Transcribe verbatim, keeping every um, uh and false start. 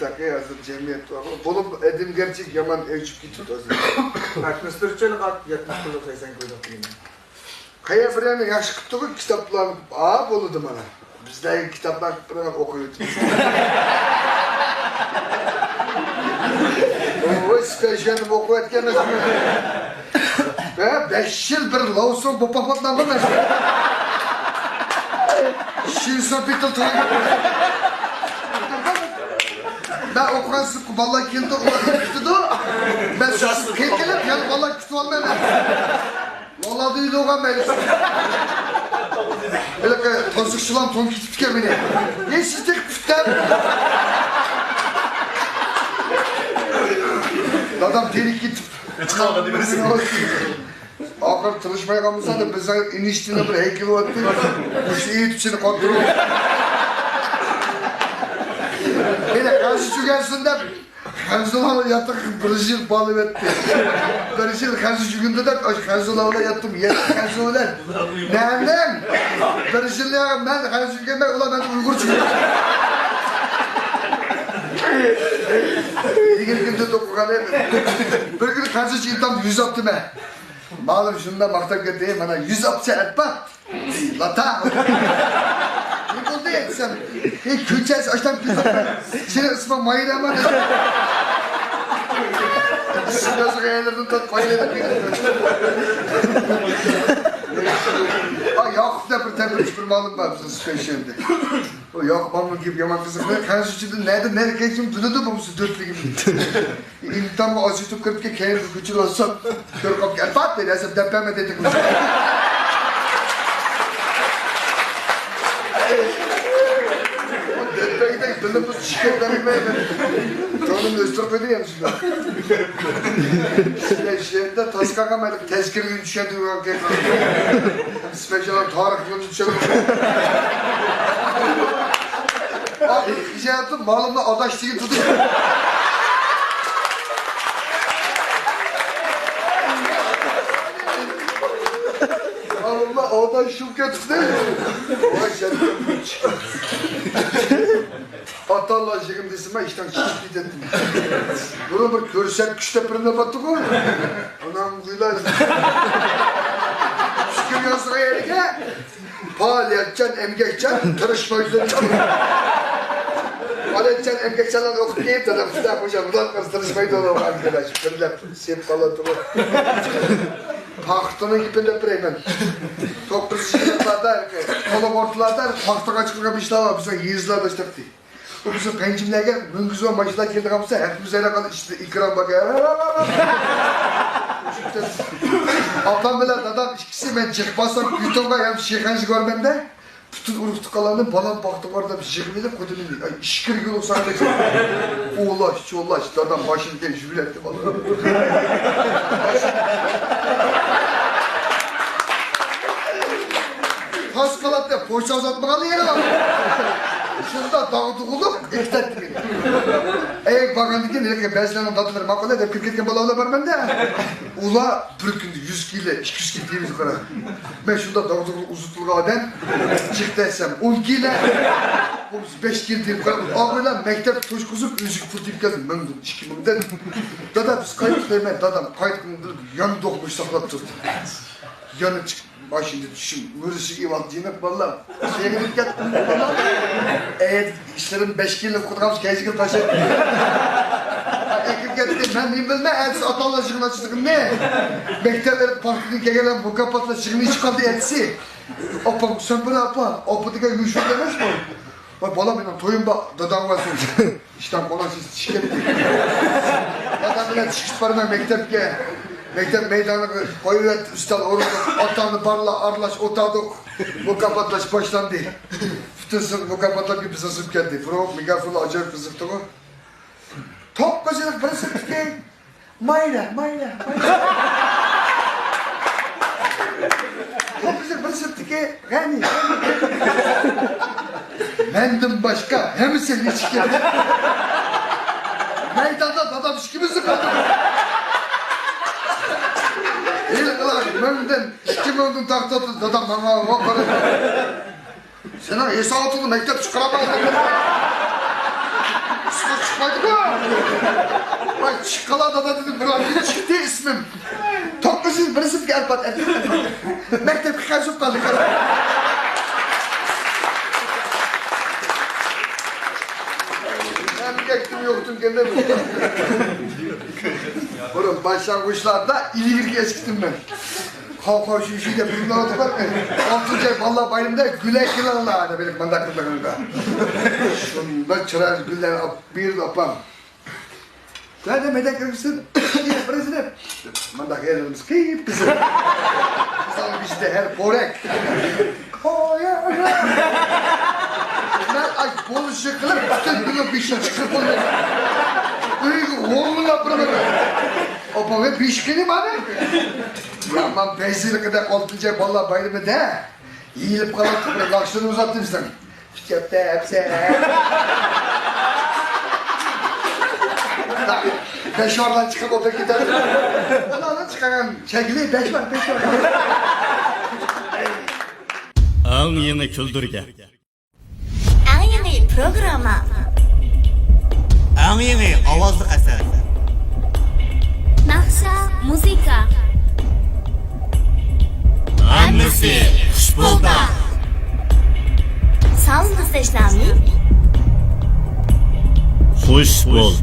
ھازىر جەمئىيەت بار. بولۇپ ئادەمگەرچىلىك يامان ئۆچۈپ كېتىپتۇ ھازىر. ئاتمىش تۆت يىللىق ئات يەتمىش يىللىق سەكسەن كويلۇق دېگەن. قەيەر بىر يەرنى ياخشى قىپتىغۇ، كىتابلار، ئا، بولىدۇ مانا. بىزدەك كىتابلار بىلەن ئوقۇۋېتىمىز. ۋوي، سىپەشيەننى ئوقۇۋەتكەن ئەمەسمۇ؟ ھە، بەش يىل بىر لوۋسون بوپاپاتمانغۇ مەن. شىنسون پىتىل تۇرۇپ. مەن ئوقۇغان سىنىپقا بالىلار كېلىدۇ، ئۇلار كۈتىدۇ. مەن سىنىپقا كېلىپ، يەنە بالىلار كۈتۈۋالمايمەن. ۋاللا دېيدىغان مەيلى. ھېلىقى تونسۇقچىلام تون كېتىپتىكەن مېنى. ئەي، سىز تېخى پۈتتەم. دادام تېرىك كېتىپ. چىقالغان دېمەسمۇ؟ ئاخىر تىرىشماي قالمىسا، بىزنىڭ ئىنىشتىنىڭ بىر ھەيكىلى بارتتى. مۇشۇ ئېيتىپ سېنى قاندۇرۇپ. مېنى قارشى چۈگەنسۇن دەپ، خەنزۇلارنىڭ ياتىقىغا بىر يىل بالىۋەتتى. بىر يىل خەنزۇ جۈگۈندە دەپ، ئاشۇ خەنزۇلار بىلەن ياتتىم، يەتتە خەنزۇ بىلەن. نەدىم؟ بىر يىل يا، مەن خەنزۇ جۈگۈنمەن، ئۇلار مەن ئۇيغۇر جۈگۈن. يىگىرمە كۈندە توقۇغان ئىدىم. بىر كۈنى خەنزۇچە ئىمتىھاندا يۈز ئاپتىمەن. مالىم شۇنداق ماختاپ كەتتى، مانا يۈز ئاپسا ئەتپا. لاتا! نېمە بولدى دېسەم، ئەي، كۆچەسى ئاشتان كۆزۈم. سېنىڭ ئىسمىڭ مايرامى دېدى. ئىسمىڭىزغا يەنىدىن تارتىپ قويۇۋېرىپ كېتىپتۇ. ئا، ياقۇپ دەپ بىر تەبرىكچى بىر مالىم بار بىزنىڭ سۈپەيشەندە. ئۇ ياقۇپ مالىمنىڭ گېپى يامان قىزىق. مەن خەنزۇچىدىن نەدىن نەگە كەلسەم بىلىدۇ بولمىسا دۆتلۈكىمنى. ئىمتىھانغا ئاز يېتىپ كىرىپكەن، كەينىدىن كۆچۈرۈۋالسام، كۆرۈپ قاپتۇ، ئەلپات دەيدۇ، ھەسەپ دەپ بەرمە دېدى. دەپ بەرگۈدەك دىلىمىز چۈشكەن دەرىمەيمەن. كۆڭلۈمنى ئۆستۈرۈپ قويدى يەنە شۇنداق. شۇ يەردە تاس قالغان مەن تەزكىرىگە چۈشەندۈرگەن. سپېشال تارىخ بىلەن چۈشەندۈرگەن. ئىجادىي مالىمنى ئاداش دېگەن تۇتۇش. مالىمنى ئاداش شۇ كەتتى. ۋاي، شەرىپ. ئاتالار يىغىن دېسە، مەن ئىشتان چىقىپ كېتەتتىم. بۇنى بىر كۆرسەتكۈچ دەپ بىرنى باتتىغۇ. ئانام گۈلەر. شۈكۈر يازغان يەرگە. پائالىيەتچان، ئەمگەكچان، تىرىشمايدۇ. پائالىيەتچان، ئەمگەكچانلارنى ئوقۇپ كېلىپ، دادام، خۇدا خوشا، بۇلار قىز تىرىشمايدۇ، ئوغلان، دېدى. بىرلەپ سېلىپ قالاتتىغۇ. پاختىنىڭ گېپىنى دەپ بېرەي مەن. توققۇزىنچى يىللاردا، تولۇق ئوتتۇزلاردا پاختا قاچىلىغان ئىشلار بار، بىزنىڭ يېزىلاردا ئىشلەپتى. ئۇ بىزنىڭ پەنجىملەرگە مۈڭگۈز ۋە ماشىنىلار كېلىدىغان بولسا، ھەققىمىز ھەيران قالدى، ئىچىدە ئېكران بار. ئاپام بىلەن دادام ئىككىسى، مەن جىق باسسام، يۇتۇڭغا ھەم شىخەنجىگە بارىمەن-دە، پۈتۈن ئۇرۇق-تۇغقانلارنى بالام پاختا بار دەپ يىغىۋېلىپ، قۇدۇمىنى، ئاي، ئىچكىرىگە يولۇقساڭ دەپ. ئولاش، چولاش، دادام باشىنى كېلىپ يۈرەتتى بالىلار. تاس قالاتتى، پوچتا ئۇزاتمىغانلا يەنە بار. شۇنداق داغدۇغىلىق ئېكىتەتتى. ئەي، بارغاندىن كېيىن، ھېلىقى بەزىلەرنىڭ دادىلىرى ماقۇل دەپ كىرىپ كەتكەن بالىلار بارمەن-دە. ئۇلار بىر كۈندە يۈز كىلو، ئىككى يۈز كىلو دېيىمىز قارا. مەن شۇنداق داغدۇغىلىق ئۇزىتىلغان ئادەم، جىق دەسەم ئون كىلو، بولمىسا بەش كىلو دېيىپ قارا. ئاغىلار مەكتەپكە توشقۇزۇپ، ئۆزىگە پۇل دېيىپ كەلدى، مىڭدىن، ئىككى مىڭدىن. دادا، بىز قايتىپ كەلمەي، دادام قايتقىنىدىن يان دوقمۇش ساقلاپ تۇردى. يانا چىقىپ ماشىنىدا چۈشۈم، مۈرىسىگە ئېۋاق جىنىپ بالىلار. سېغىنىپ كەتتىم بالىلار. ئەيەت ئىشلىرىم بەش كىلو قۇرغان كەيسىگە تاشلاپ. ئەكىپ كەتتى. مەن نېمە بىلىمەن ئەتىسى ئاتالار يىغىن ئاچىدىغىنىنى. مەكتەپ ئېلىپ پاختىدىن كەلگەنلەر مۇكاپاتلاش يىغىنى ئىچىپ قالدى ئەتىسى. ئاپام، سەن بىر ئاپا، ئاپا دېگەن يوشۇرۇن ئەمەسمۇ؟ ۋاي بالام، مېنىڭ تويۇم بار، داداڭ بارسۇن. ئىشتان قوناق چىقىپ كەتتى. دادام بىلەن چىقىپ بارىمەن مەكتەپكە. مەكتەپ مەيدانىغا قويۇۋەتتى، ئۈستەل ئورۇندۇق، ئاتالار بالىلار ئارىلاش ئولتۇردۇق. مۇكاپاتلاش باشلاندى. پۈتۈن سىنىپ مۇكاپاتلاپ بىزنىڭ سىنىپقا كەلدى. بۇرۇن مىكروفونلار ئاجايىپ قىزىقتىغۇ. توققۇز يىللىق بىر سىنىپتىكى مايرا، مايرا، مايرا. توققۇز يىللىق بىر سىنىپتىكى غەنى. مەندىن باشقا ھەممىسى نېچىككەن. مەيداندا دادام ئىككىمىزلا قالدۇق. ھېلىقىلار مىڭدىن، ئىككى مىڭدىن تارتىۋاتىدۇ، دادام ماڭا قاراپ. سېنىڭ ھېسابىڭنى مەكتەپ چىقىرالمايدۇ. چىقمايدىغۇ. ۋاي، چىققىلا دادا دېدىم، بىر ئايدىن چىقتى ئىسمىم. توققۇز يۈز بىر سىنىپكە ئەربات، ئەربات. مەكتەپكە قەرز بولۇپ قالدى. ئەمگەكتىن يوقتىن كەلدى. بۇرۇن باشلانغۇچلاردا ئىلگىرىكى ئەسكىتىم مەن. قاۋ-قاۋ شۈي-شۈي دەپ بىلمەيۋاتىدۇ. ئالتىنچى ئاي بالىلار بايرىمىدا گۈلەك كېلىڭلار دەپ مانداق قىلغاندا. شۇنداق چىرايلىق گۈللەرنى ئاپ بېرىدۇ ئاپام. زادە مەدەك قىلغۇسىن، بىرسىنى مانداق يەرلىرىمىز قىپقىزىل. مىسال بىزدە ھەر پورەك. مەن ئاي بولۇشى قىلىپ، پۈتۈن گۈلنىڭ بېشىنى چىقىرىپ بولمايمەن. ئۆيگە ھوڭلىلاپ بېرىمەن. ئاپام، ۋە بېشىقىنى مانا. يامان پەيزىلىقىدە ئالتىنچى ئاي بالىلار بايرىمىدا يېيىلىپ قالاتتۇق، بىر ناخشىنى ئۇزاتتىم سەن. كەپتە ئەپسە. بەش ۋارلار چىقىپ ئولتۇرۇپ كېتەر. ئۇلارنىڭ چىقارغان شەكلى بەش ۋار، بەش ۋار. ئەڭ يېڭى كۈلدۈرگە. ئەڭ يېڭى پروگرامما. ئەڭ يېڭى ئاۋازلىق ئەسەر. ناخشا، مۇزىكا. ھەممىسى خۇش پولدا. ساۋۇندا سەشلامى. خۇش پول.